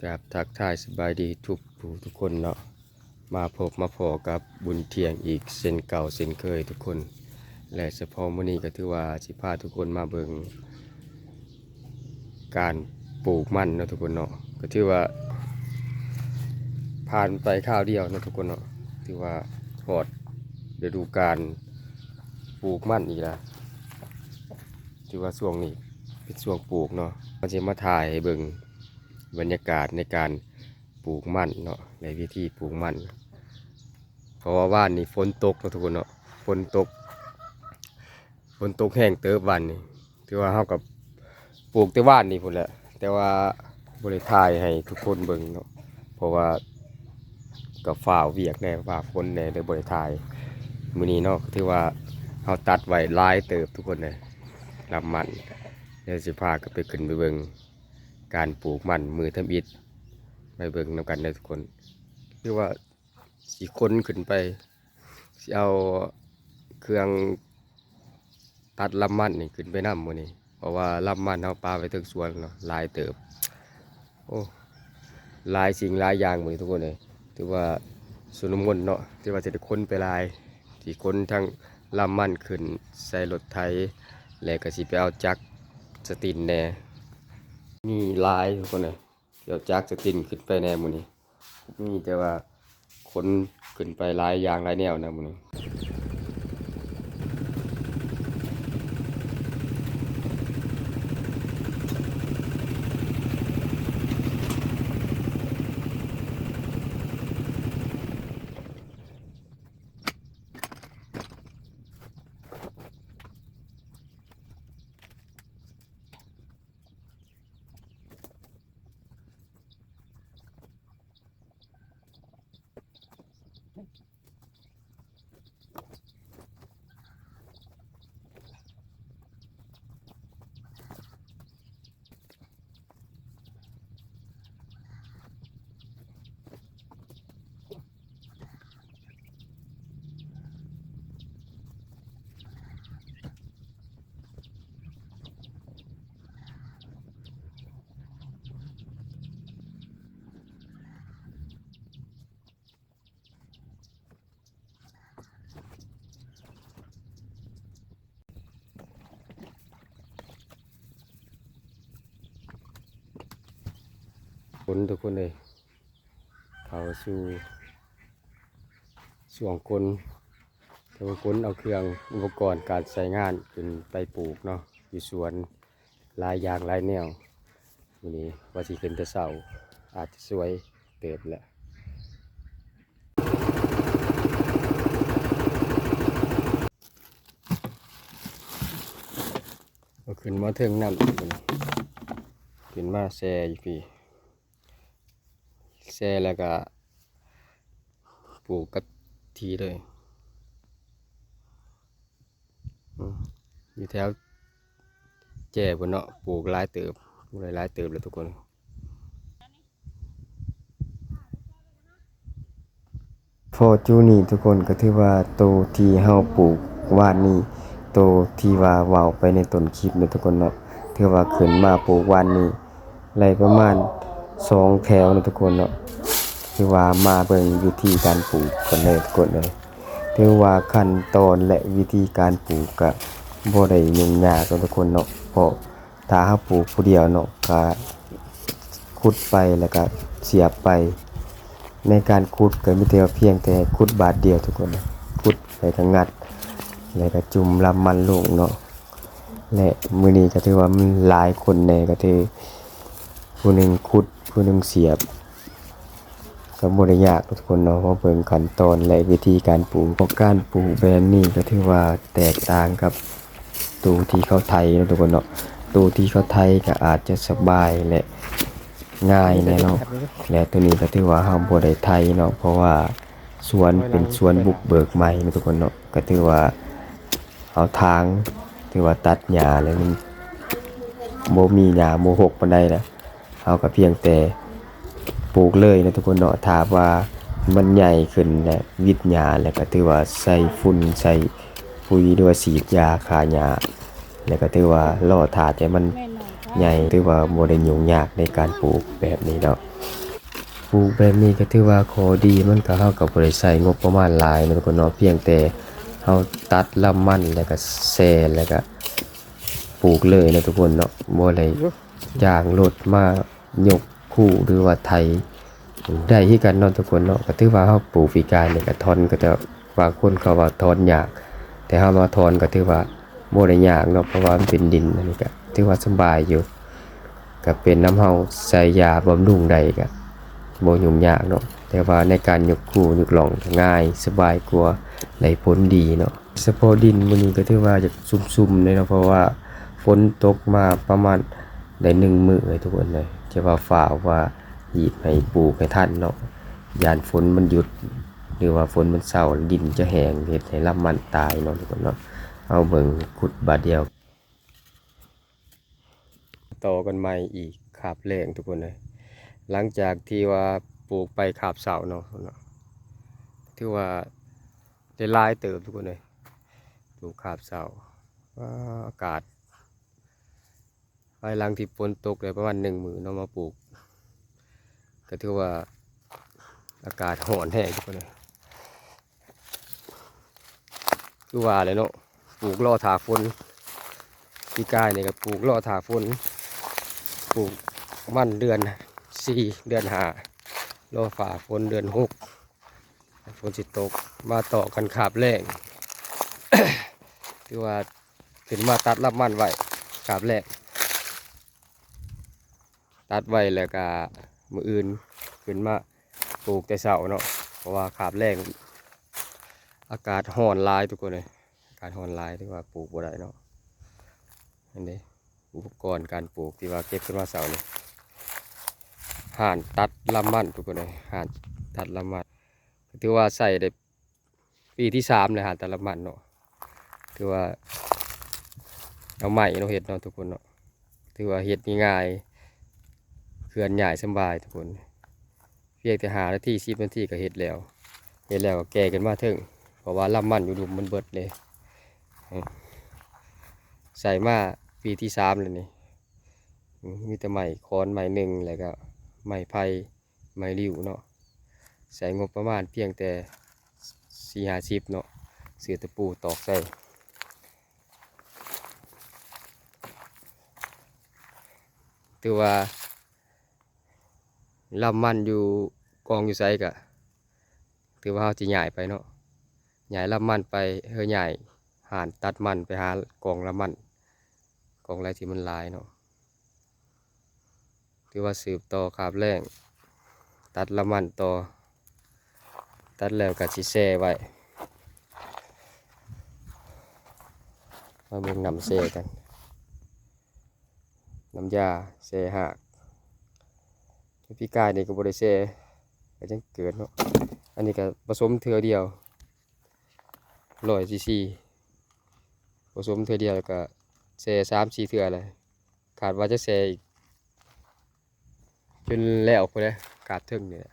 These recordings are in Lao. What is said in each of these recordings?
ກາບທັກທາຍສະບາຍດີທຸກຜູ້ທຸກຄົນເນາະ, ມາພົບມາພໍ້ກັບບຸນທ່ຽງອີກເຊັ່ນເກົ່າເຊັ່ນເຄີຍທຸກຄົນ ແລະ ສະເພາະມື້ນີ້ກໍຖືວ່າຊິພາທຸກຄົນມາເບິ່ງການປູກມັນເນາະທຸກຄົນເນາະ. ກໍຖືວ່າຜ່ານໄປຄາວດຽວເນາະທຸກຄົນເນາະ, ຖືວ່າຮອດລະດູການປູກມັນອີກລະ, ຖືວ່າຊ່ວງນີ້ເປັນຊ່ວງປູກເນາະ. ເຮົາຊິມາຖ່າຍໃຫ້ເບິ່ງ ບັນຍາກາດໃນການປູກມັນເນາະ ແລະ ວິທີປູກມັນ, ເພາະວ່າວານນີ້ຝົນຕົກເນາະທຸກຄົນເນາະ, ຝົນຕົກ ຝົນຕົກແຮງເຕີບວານນີ້. ຖືວ່າເຮົາກໍປູກແຕ່ວານນີ້ພຸ້ນແຫຼະ, ແຕ່ວ່າບໍ່ໄດ້ຖ່າຍໃຫ້ທຸກຄົນເບິ່ງເນາະ ເພາະວ່າກໍຟ້າວວຽກແດ່ ຟ້າຝົນແດ່ ເລີຍບໍ່ໄດ້ຖ່າຍ. ມື້ນີ້ເນາະ ກໍຖືວ່າເຮົາຕັດໄວ້ຫຼາຍເຕີບທຸກຄົນເອີຍ ລຳມັນ. ດຽວຊິພາກັນໄປ ຂຶ້ນໄປເບິ່ງ ການປູກມັນມື້ທຳອິດ, ໄປເບິ່ງນຳກັນເດີທຸກຄົນ. ຄືວ່າຊິຂົນຂຶ້ນໄປ ຊິເອົາເຄື່ອງຕັດລຳມັນນີ້ຂຶ້ນໄປນຳມື້ນີ້, ເພາະວ່າລຳມັນເຮົາປະໄວ້ເທິງສວນເນາະ ຫຼາຍເຕີບ. ໂອ້ ຫຼາຍສິ່ງຫຼາຍຢ່າງມື້ນີ້ທຸກຄົນເອີຍ, ຖືວ່າຊຸນລະມຸນເນາະ, ຖືວ່າຊິໄດ້ຂົນໄປຫຼາຍ, ຊິຂົນທັງລຳມັນຂຶ້ນໃສ່ລົດໄຖ ແລ້ວກໍຊິໄປເອົາຈັກສະຕິນແດ່. ມີຫຼາຍທຸກຄົນເອີຍ, ເອົາຈັກສະຕິນຂຶ້ນໄປແດ່ມື້ນີ້, ມີແຕ່ວ່າຂົນຂຶ້ນໄປຫຼາຍຢ່າງຫຼາຍແນວນະມື້ນີ້. ຄົນ ທຸກຄົນເອີຍ, ເຂົ້າສູ່ຊ່ວງຂົນ, ແຕ່ວ່າຂົນເອົາເຄື່ອງອຸປະກອນການໃຊ້ງານຂຶ້ນໄປປູກເນາະ ຢູ່ສວນ ຫຼາຍຢ່າງຫຼາຍແນວ. ມື້ນີ້ວ່າຊິຂຶ້ນແຕ່ເຊົ້າ ອາດຈະສວຍເຕີບແຫຼະ. ກໍຂຶ້ນມາເທິງນັ້ນ ຂຶ້ນມາແຊ່ຢູ່ພີ້, ແຊ່ແລ້ວກໍປູກກັບທີ່ເລີຍ. ອືມ ຢູ່ແຖວແຈ້ພຸ້ນເນາະ ປູກຫຼາຍເຕີບ ປູກໄດ້ຫຼາຍເຕີບແລ້ວທຸກຄົນ. ພໍຈູນີ້ທຸກຄົນ ກໍຖືວ່າໂຕທີ່ເຮົາປູກວານນີ້ ໂຕທີ່ວ່າເວົ້າໄປໃນຕົ້ນຄລິບເນາະທຸກຄົນເນາະ ຖືວ່າຂຶ້ນມາປູກວານນີ້ ໄດ້ປະມານສອງແຖວເນາະທຸກຄົນເນາະ. ຖືວ່າມາເບິ່ງວິທີການປູກກັນເລີຍທຸກຄົນເອີຍ. ຖືວ່າຂັ້ນຕອນ ແລະ ວິທີການປູກກະບໍ່ໄດ້ຫຍຸ້ງຍາກເນາະທຸກຄົນເນາະ ເພາະຖ້າເຮົາປູກຜູ້ດຽວເນາະ ກະຂຸດໄປແລ້ວກະສຽບໄປ. ໃນການຂຸດກະມີແຕ່ວ່າພຽງແຕ່ຂຸດບາດດຽວທຸກຄົນ, ຂຸດແລ້ວກະງັດ ແລ້ວກະຈຸ່ມລຳມັນລົງເນາະ. ແລະ ມື້ນີ້ກໍຖືວ່າມັນຫຼາຍຄົນແດ່ ກໍຖືຜູ້ໜຶ່ງຂຸດ ຜູ້ໜຶ່ງສຽບ ກໍບໍ່ໄດ້ຍາກທຸກຄົນເນາະ. ມາເບິ່ງຂັ້ນຕອນ ແລະ ວິທີການປູກ. ເພາະການປູກແບບນີ້ກໍຖືວ່າແຕກຕ່າງກັບໂຕທີ່ເຂົາໄຖເນາະທຸກຄົນເນາະ. ໂຕທີ່ເຂົາໄຖກໍອາດຈະສະບາຍ ແລະ ງ່າຍແນ່ເນາະ ແລະ ໂຕນີ້ກໍຖືວ່າເຮົາບໍ່ໄດ້ໄຖເນາະ ເພາະວ່າສວນເປັນສວນບຸກເບີກໃໝ່ເນາະທຸກຄົນເນາະ. ກໍຖືວ່າ ເອົາຖາງ ຖືວ່າຕັດຫຍ້າແລ້ວ ມັນບໍ່ມີຫຍ້າ ບໍ່ຮົກປານໃດນະ, ເຮົາກໍພຽງແຕ່ປູກເລີຍນະທຸກຄົນເນາະ. ຖ້າວ່າມັນໃຫຍ່ຂຶ້ນແລ້ວ ຫວິດຫຍ້າແລ້ວ ກໍຖືວ່າໃສ່ຝຸ່ນ ໃສ່ປຸຍ ຫຼືວ່າສີດຢາຂ້າຫຍ້າ ແລ້ວກໍຖືວ່າລໍຖ້າແຕ່ມັນໃຫຍ່ ຖືວ່າບໍ່ໄດ້ຫຍຸ້ງຍາກໃນການປູກແບບນີ້ເນາະ. ປູກແບບນີ້ກໍຖືວ່າຂໍ້ດີມັນກໍ ເຮົາກໍບໍ່ໄດ້ໃຊ້ງົບປະມານຫຼາຍເນາະທຸກຄົນເນາະ, ພຽງແຕ່ເຮົາຕັດລຳມັນ ແລ້ວກໍແຊ່ ແລ້ວກໍປູກເລີຍເນາະທຸກຄົນເນາະ, ບໍ່ໄດ້ຈ້າງລົດມາຍົກຄູ ຫຼືວ່າໄຖ ໄດ້ຄືກັນເນາະທຸກຄົນເນາະ. ກໍຖືວ່າເຮົາປູກປີກາຍນີ້ກໍຖອນ ກໍແຕ່ບາງຄົນເຂົາວ່າຖອນຍາກ, ແຕ່ເຮົາມາຖອນກໍຖືວ່າບໍ່ໄດ້ຍາກເນາະ, ເພາະວ່າມັນເປັນດິນ. ອັນນີ້ກໍຖືວ່າສະບາຍຢູ່, ກໍເປັນນຳເຮົາໃສ່ຢາບຳລຸງໄດ້ ກໍບໍ່ຫຍຸ້ງຍາກເນາະ. ແຕ່ວ່າໃນການຍົກຄູຍົກລ່ອງກໍງ່າຍສະບາຍກວ່າ, ໄດ້ຜົນດີເນາະ. ສະເພາະດິນມື້ນີ້ກໍຖືວ່າຈະຊຸ່ມໆເດເນາະ, ເພາະວ່າຝົນຕົກມາປະມານໄດ້ໜຶ່ງມື້ເລີຍທຸກຄົນເອີຍ. ຈະວ່າຟ້າວວ່າຮີບໃຫ້ປູກໃຫ້ທັນເນາະ, ຢ້ານຝົນມັນຢຸດ ຫຼືວ່າຝົນມັນເຊົາ ດິນຈະແຫ້ງ ເຮັດໃຫ້ລຳມັນຕາຍເນາະທຸກຄົນເນາະ. ເຮົາເບິ່ງຂຸດບາດດຽວ ຕໍ່ກັນໃໝ່ອີກຄາບແລງທຸກຄົນເອີຍ. ຫຼັງຈາກທີ່ວ່າປູກໄປຄາບເຊົ້າເນາະ, ຖືວ່າໄດ້ຫຼາຍເຕີບທຸກຄົນເອີຍ, ປູກຄາບເຊົ້າ. ວ້າ ອາກາດ ພາຍຫຼັງທີ່ຝົນຕົກໄດ້ປະມານໜຶ່ງມື້ເນາະ ມາປູກ, ກໍຖືວ່າອາກາດຮ້ອນແຮງທຸກຄົນເອີຍ. ຄືວ່າແຫຼະເນາະ, ປູກລໍຖ້າຝົນ. ປີກາຍນີ້ກໍປູກລໍຖ້າຝົນ, ປູກມັນເດືອນສີ່ ເດືອນຫ້າ ລໍຟ້າຝົນເດືອນຫົກ ຝົນຊິຕົກ. ມາຕໍ່ກັນຄາບແລງ, ຖືວ່າຂຶ້ນມາຕັດລຳມັນໄວ້ຄາບແລງ. ຕັດໄວ້ແລ້ວກະມື້ອື່ນຂຶ້ນມາປູກແຕ່ເຊົ້າເນາະ, ເພາະວ່າຄາບແລງອາກາດຮ້ອນຫຼາຍທຸກຄົນເອີຍ, ອາກາດຮ້ອນຫຼາຍ ຖືວ່າປູກບໍ່ໄດ້ເນາະ. ອັນນີ້ອຸປະກອນການປູກທີ່ວ່າເກັບຂຶ້ນມາເຊົ້ານີ້, ຮ້ານຕັດລຳມັນທຸກຄົນເອີຍ, ຮ້ານຕັດລຳມັນ. ຖືວ່າໃຊ້ໄດ້ ປີທີສາມແລ້ວ ຮ້ານຕັດລຳມັນເນາະ. ຖືວ່າເອົາໄມ້ເນາະເຮັດເນາະທຸກຄົນເນາະ, ຖືວ່າເຮັດງ່າຍໆ ເຄື່ອນຍ້າຍສະບາຍທຸກຄົນ. ພຽງແຕ່ຫ້ານາທີ ສິບນາທີກໍເຮັດແລ້ວ, ເຮັດແລ້ວກໍແກ່ຂຶ້ນມາເທິງ ເພາະວ່າລຳມັນຢູ່ລຸ່ມມັນເບິດເດ້. ໃຊ້ມາປີທີສາມແລ້ວນີ້, ມີແຕ່ໄມ້ຂອນໄມ້ໜຶ່ງ ແລ້ວກໍໄມ້ໄຜ່ ໄມ້ລິ້ວເນາະ, ໃຊ້ງົບປະມານພຽງແຕ່ສີ່ຫ້າສິບເນາະ, ຊື້ຕະປູຕອກໃສ່. ຖືວ່າລຳມັນຢູ່ກອງຢູ່ໃສກະ ຖືວ່າເຮົາຊິຍ້າຍໄປເນາະ, ຍ້າຍລຳມັນໄປ ເອີ ຍ້າຍຮ້ານຕັດມັນໄປຫາກອງລຳມັນ, ກອງໃດທີ່ມັນຫຼາຍເນາະ. ຖືວ່າສືບຕໍ່ຄາບແລງ ຕັດລຳມັນຕໍ່, ຕັດແລ້ວກໍຊິແຊ່ໄວ້. ມາເບິ່ງນ້ຳແຊ່ກັນ, ນ້ຳຢາແຊ່ຮາກ. ປີກາຍນີ້ກໍບໍ່ໄດ້ແຊ່ ກໍຍັງເກີດເນາະ. ອັນນີ້ກໍປະສົມເທື່ອດຽວ ຮ້ອຍຊີຊີ ປະສົມເທື່ອດຽວ ແລ້ວກໍແຊ່ສາມສີ່ເທື່ອແຫຼະ. ຄາດວ່າຈະແຊ່ອີກຈົນແລ້ວພຸ້ນແຫຼະ ຄາບເທິງນີ້ແຫຼະ.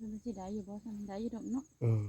ມັນຊິໄດ້ຢູ່ບໍ່ຊັ້ນ? ໄດ້ຢູ່ດອກເນາະ. ອືມ